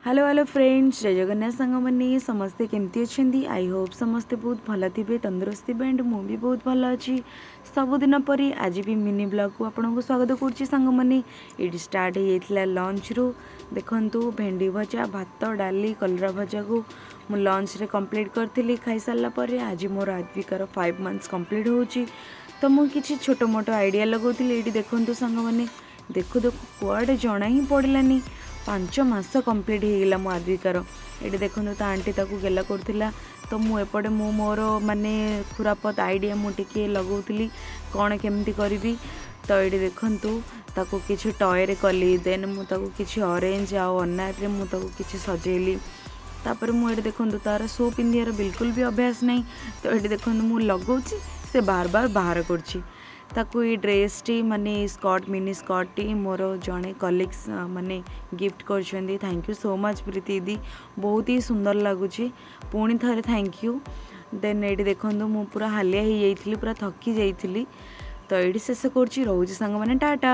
Hello hello friends, ଜୟ ଜଗନ୍ନାଥ ସାଙ୍ଗମାନେ। ସମସ୍ତେ କେମିତି ଅଛନ୍ତି? I Hope ସମସ୍ତେ ବହୁତ ଭଲ ଥିବେ, ତନ୍ଦୁରସ୍ତ ଥିବେ ଆଣ୍ଡ ମୁଁ ବି ବହୁତ ଭଲ ଅଛି। ସବୁଦିନ ପରି ଆଜି ବି ମିନି ବ୍ଲଗ୍କୁ ଆପଣଙ୍କୁ ସ୍ୱାଗତ କରୁଛି। ସାଙ୍ଗମାନେ, ଏଇଠି ଷ୍ଟାର୍ଟ ହେଇଯାଇଥିଲା ଲଞ୍ଚରୁ। ଦେଖନ୍ତୁ, ଭେଣ୍ଡି ଭଜା, ଭାତ, ଡାଲି, କଲରା ଭଜାକୁ ମୁଁ ଲଞ୍ଚରେ କମ୍ପ୍ଲିଟ୍ କରିଥିଲି। ଖାଇସାରିଲା ପରେ ଆଜି ମୋର ଆଦ୍ବିକାର 5 ମନ୍ଥସ୍ କମ୍ପ୍ଲିଟ୍ ହେଉଛି, ତ ମୁଁ କିଛି ଛୋଟ ମୋଟ ଆଇଡ଼ିଆ ଲଗାଉଥିଲି। ଏଇଠି ଦେଖନ୍ତୁ ସାଙ୍ଗମାନେ, ଦେଖୁ ଦେଖୁ କୁଆଡ଼େ ଜଣା ହିଁ ପଡ଼ିଲାନି, 5 ମାସ କମ୍ପ୍ଲିଟ୍ ହେଇଗଲା ମୋ ଆଦ୍ବିକାର। ଏଇଠି ଦେଖନ୍ତୁ, ତା ଆଣ୍ଟି ତାକୁ ଗେଲା କରୁଥିଲା, ତ ମୁଁ ଏପଟେ ମୁଁ ମୋର ମାନେ ଖୁରାପତ ଆଇଡ଼ିଆ ମୁଁ ଟିକିଏ ଲଗାଉଥିଲି, କ'ଣ କେମିତି କରିବି। ତ ଏଇଠି ଦେଖନ୍ତୁ, ତାକୁ କିଛି ଟୟରେ କଲି, ଦେନ୍ ମୁଁ ତାକୁ କିଛି ଅରେଞ୍ଜ ଆଉ ଅନାରରେ ମୁଁ ତାକୁ କିଛି ସଜେଇଲି। ତାପରେ ମୁଁ ଏଇଠି ଦେଖନ୍ତୁ, ତାର ସୁ ପିନ୍ଧିବାର ବିଲକୁଲ ବି ଅଭ୍ୟାସ ନାହିଁ। ତ ଏଇଠି ଦେଖନ୍ତୁ, ମୁଁ ଲଗାଉଛି, ସେ ବାର ବାର ବାହାର କରୁଛି। ତାକୁ ଏଇ ଡ୍ରେସ୍ଟି, ମାନେ ଏଇ ସ୍କର୍ଟ, ମିନି ସ୍କର୍ଟଟି ମୋର ଜଣେ କଲିଗ୍ସ ମାନେ ଗିଫ୍ଟ କରିଛନ୍ତି। Thank you so much ପ୍ରୀତି ଦିଦି, ବହୁତ ହି ସୁନ୍ଦର ଲାଗୁଛି। ପୁଣି ଥରେ thank you. ଦେନ୍ ଏଇଠି ଦେଖନ୍ତୁ, ମୁଁ ପୁରା ହାଲିଆ ହେଇଯାଇଥିଲି, ପୁରା ଥକି ଯାଇଥିଲି। ତ ଏଇଠି ଶେଷ କରୁଛି, ରହୁଛି ସାଙ୍ଗମାନେ, ଟାଟା।